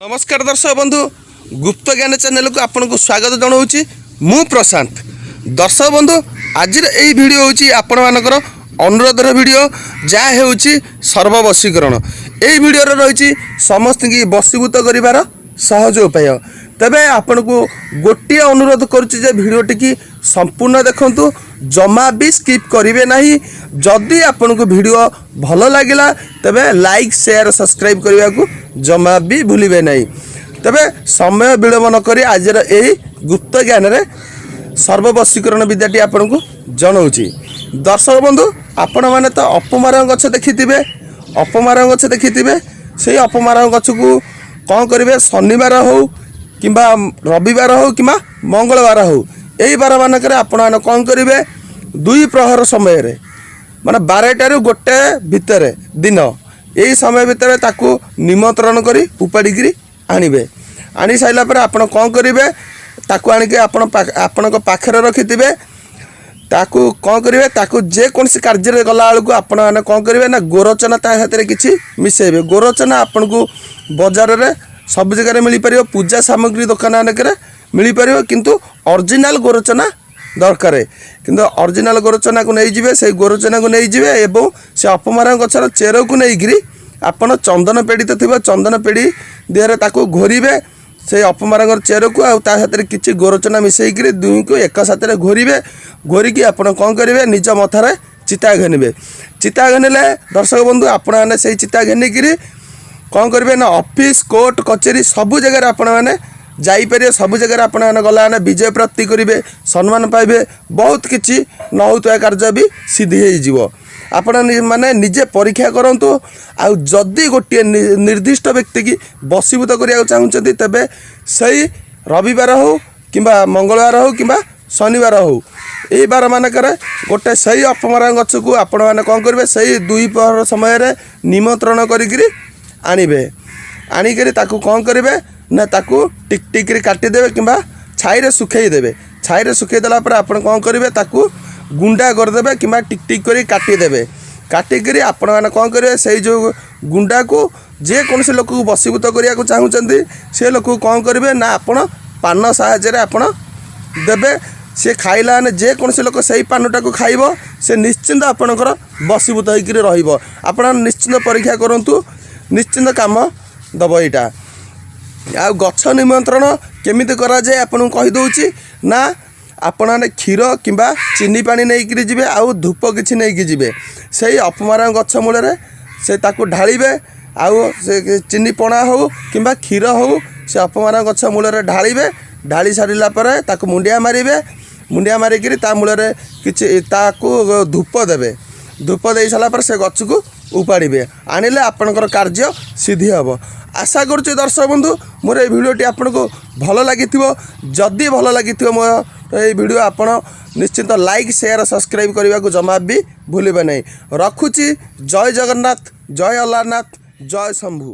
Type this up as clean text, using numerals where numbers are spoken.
ନମସ୍କାର ଦର୍ଶକ ବନ୍ଧୁ, ଗୁପ୍ତ ଜ୍ଞାନ ଚ୍ୟାନେଲକୁ ଆପଣଙ୍କୁ ସ୍ୱାଗତ ଜଣାଉଛି। ମୁଁ ପ୍ରଶାନ୍ତ। ଦର୍ଶକ ବନ୍ଧୁ, ଆଜିର ଏଇ ଭିଡ଼ିଓ ହେଉଛି ଆପଣମାନଙ୍କର ଅନୁରୋଧର ଭିଡ଼ିଓ, ଯାହା ହେଉଛି ସର୍ବବଶୀକରଣ। ଏଇ ଭିଡ଼ିଓରେ ରହିଛି ସମସ୍ତଙ୍କୁ ବଶୀଭୂତ କରିବାର ସହଜ ଉପାୟ। ତେବେ ଆପଣଙ୍କୁ ଗୋଟିଏ ଅନୁରୋଧ କରୁଛି ଯେ ଭିଡ଼ିଓଟିକି ସମ୍ପୂର୍ଣ୍ଣ ଦେଖନ୍ତୁ, ଜମା ବି ସ୍କିପ୍ କରିବେ ନାହିଁ। ଯଦି ଆପଣଙ୍କୁ ଭିଡ଼ିଓ ଭଲ ଲାଗିଲା, ତେବେ ଲାଇକ୍, ସେୟାର, ସବସ୍କ୍ରାଇବ୍ କରିବାକୁ ଜମା ବି ଭୁଲିବେ ନାହିଁ। ତେବେ ସମୟ ବିଳମ୍ବ ନ କରି ଆଜିର ଏହି ଗୁପ୍ତ ଜ୍ଞାନରେ ସର୍ବବଶୀକରଣ ବିଦ୍ୟାଟି ଆପଣଙ୍କୁ ଜଣାଉଛି। ଦର୍ଶକ ବନ୍ଧୁ, ଆପଣମାନେ ତ ଅପମାରକ ଗଛ ଦେଖିଥିବେ। ଅପମାରକ ଗଛ ଦେଖିଥିବେ। ସେଇ ଅପମାରକ ଗଛକୁ କ'ଣ କରିବେ? ଶନିବାର ହେଉ କିମ୍ବା ରବିବାର ହେଉ କିମ୍ବା ମଙ୍ଗଳବାର ହେଉ, ଏଇ ବାର ମାନଙ୍କରେ ଆପଣମାନେ କ'ଣ କରିବେ? ଦୁଇ ପ୍ରହର ସମୟରେ, ମାନେ 12ଟାରୁ 1 ଭିତରେ ଦିନ, ଏଇ ସମୟ ଭିତରେ ତାକୁ ନିମନ୍ତ୍ରଣ କରି ଉପାଡ଼ିକିରି ଆଣିବେ। ଆଣି ସାରିଲା ପରେ ଆପଣ କ'ଣ କରିବେ? ତାକୁ ଆଣିକି ଆପଣ ଆପଣଙ୍କ ପାଖରେ ରଖିଥିବେ। ତାକୁ କ'ଣ କରିବେ? ତାକୁ ଯେକୌଣସି କାର୍ଯ୍ୟରେ ଗଲାବେଳକୁ ଆପଣମାନେ କ'ଣ କରିବେ ନା ଗୋରଚନା ତା ସାଥିରେ କିଛି ମିଶାଇବେ। ଗୋରଚନା ଆପଣଙ୍କୁ ବଜାରରେ ସବୁ ଜାଗାରେ ମିଳିପାରିବ, ପୂଜା ସାମଗ୍ରୀ ଦୋକାନ ମାନଙ୍କରେ ମିଳିପାରିବ। କିନ୍ତୁ ଅରିଜିନାଲ୍ ଗୋରଚନା ଦରକାର। କିନ୍ତୁ ଅରିଜିନାଲ୍ ଗୋରଚନାକୁ ନେଇଯିବେ। ସେଇ ଗୋରଚନାକୁ ନେଇଯିବେ ଏବଂ ସେ ଅପମାରକ ଗଛର ଚେରକୁ ନେଇକିରି ଆପଣ ଚନ୍ଦନ ପେଡ଼ି ତ ଥିବ, ଚନ୍ଦନ ପେଡ଼ି ଦେହରେ ତାକୁ ଘୋରିବେ। ସେଇ ଅପମାରକର ଚେରକୁ ଆଉ ତା ସାଥିରେ କିଛି ଗୋରଚନା ମିଶାଇକିରି ଦୁହିଁକୁ ଏକ ସାଥିରେ ଘୋରିବେ। ଘୋରିକି ଆପଣ କ'ଣ କରିବେ? ନିଜ ମଥାରେ ଚିତା ଘେନିବେ। ଚିତା ଘେନିଲେ ଦର୍ଶକ ବନ୍ଧୁ, ଆପଣମାନେ ସେଇ ଚିତା ଘେନିକିରି କ'ଣ କରିବେ ନା ଅଫିସ୍, କୋର୍ଟ, କଚେରୀ ସବୁ ଜାଗାରେ ଆପଣମାନେ ଯାଇପାରିବେ। ସବୁ ଜାଗାରେ ଆପଣମାନେ ଗଲା ମାନେ ବିଜୟ ପ୍ରାପ୍ତି କରିବେ, ସମ୍ମାନ ପାଇବେ, ବହୁତ କିଛି ନ ହେଉଥିବା କାର୍ଯ୍ୟ ବି ସିଦ୍ଧି ହେଇଯିବ। ଆପଣ ମାନେ ନିଜେ ପରୀକ୍ଷା କରନ୍ତୁ। ଆଉ ଯଦି ଗୋଟିଏ ନିର୍ଦ୍ଦିଷ୍ଟ ବ୍ୟକ୍ତିକି ବଶୀଭୂତ କରିବାକୁ ଚାହୁଁଛନ୍ତି, ତେବେ ସେଇ ରବିବାର ହେଉ କିମ୍ବା ମଙ୍ଗଳବାର ହେଉ କିମ୍ବା ଶନିବାର ହେଉ, ଏଇ ବାର ମାନଙ୍କରେ ଗୋଟେ ସେଇ ଅପମରା ଗଛକୁ ଆପଣମାନେ କ'ଣ କରିବେ? ସେଇ ଦୁଇ ପହର ସମୟରେ ନିମନ୍ତ୍ରଣ କରିକିରି ଆଣିବେ। ଆଣିକରି ତାକୁ କ'ଣ କରିବେ ନା ତାକୁ ଟିକ୍ ଟିକ୍ କରି କାଟିଦେବେ କିମ୍ବା ଛାଇରେ ଶୁଖେଇ ଦେବେ। ଛାଇରେ ଶୁଖେଇ ଦେଲା ପରେ ଆପଣ କ'ଣ କରିବେ? ତାକୁ ଗୁଣ୍ଡା କରିଦେବେ କିମ୍ବା ଟିକ୍ ଟିକ୍ କରି କାଟିଦେବେ। କାଟିକିରି ଆପଣମାନେ କ'ଣ କରିବେ? ସେଇ ଯେଉଁ ଗୁଣ୍ଡାକୁ ଯେକୌଣସି ଲୋକକୁ ବଶୀଭୂତ କରିବାକୁ ଚାହୁଁଛନ୍ତି, ସେ ଲୋକକୁ କ'ଣ କରିବେ ନା ଆପଣ ପାନ ସାହାଯ୍ୟରେ ଆପଣ ଦେବେ। ସେ ଖାଇଲା ମାନେ, ଯେକୌଣସି ଲୋକ ସେଇ ପାନଟାକୁ ଖାଇବ, ସେ ନିଶ୍ଚିନ୍ତ ଆପଣଙ୍କର ବଶୀଭୂତ ହେଇକିରି ରହିବ। ଆପଣ ନିଶ୍ଚିନ୍ତ ପରୀକ୍ଷା କରନ୍ତୁ, ନିଶ୍ଚିନ୍ତ କାମ ଦେବ ଏଇଟା। ଆଉ ଗଛ ନିମନ୍ତ୍ରଣ କେମିତି କରାଯାଏ ଆପଣଙ୍କୁ କହିଦେଉଛି ନା ଆପଣମାନେ କ୍ଷୀର କିମ୍ବା ଚିନି ପାଣି ନେଇକିରି ଯିବେ ଆଉ ଧୂପ କିଛି ନେଇକି ଯିବେ। ସେଇ ଅପମାରକ ଗଛ ମୂଳରେ ସେ ତାକୁ ଢାଳିବେ। ଆଉ ସେ ଚିନି ପଣା ହେଉ କିମ୍ବା କ୍ଷୀର ହେଉ, ସେ ଅପମାରକ ଗଛ ମୂଳରେ ଢାଳିବେ। ଢାଳି ସାରିଲା ପରେ ତାକୁ ମୁଣ୍ଡିଆ ମାରିବେ। ମୁଣ୍ଡିଆ ମାରିକିରି ତା ମୂଳରେ କିଛି ତାକୁ ଧୂପ ଦେବେ। ଧୂପ ଦେଇ ସାରିଲା ପରେ ସେ ଗଛକୁ ଉପାଡ଼ିବେ। ଆଣିଲେ ଆପଣଙ୍କର କାର୍ଯ୍ୟ ସିଦ୍ଧି ହେବ। ଆଶା କରୁଛି ଦର୍ଶକ ବନ୍ଧୁ, ମୋର ଏଇ ଭିଡ଼ିଓଟି ଆପଣଙ୍କୁ ଭଲ ଲାଗିଥିବ। ଯଦି ଭଲ ଲାଗିଥିବ ମୋ ଏଇ ଭିଡ଼ିଓ, ଆପଣ ନିଶ୍ଚିନ୍ତ ଲାଇକ୍, ସେୟାର, ସବସ୍କ୍ରାଇବ୍ କରିବାକୁ ଜମା ବି ଭୁଲିବେ ନାହିଁ। ରଖୁଛି। ଜୟ ଜଗନ୍ନାଥ, ଜୟ ଅଲାରନାଥ, ଜୟ ଶମ୍ଭୁ।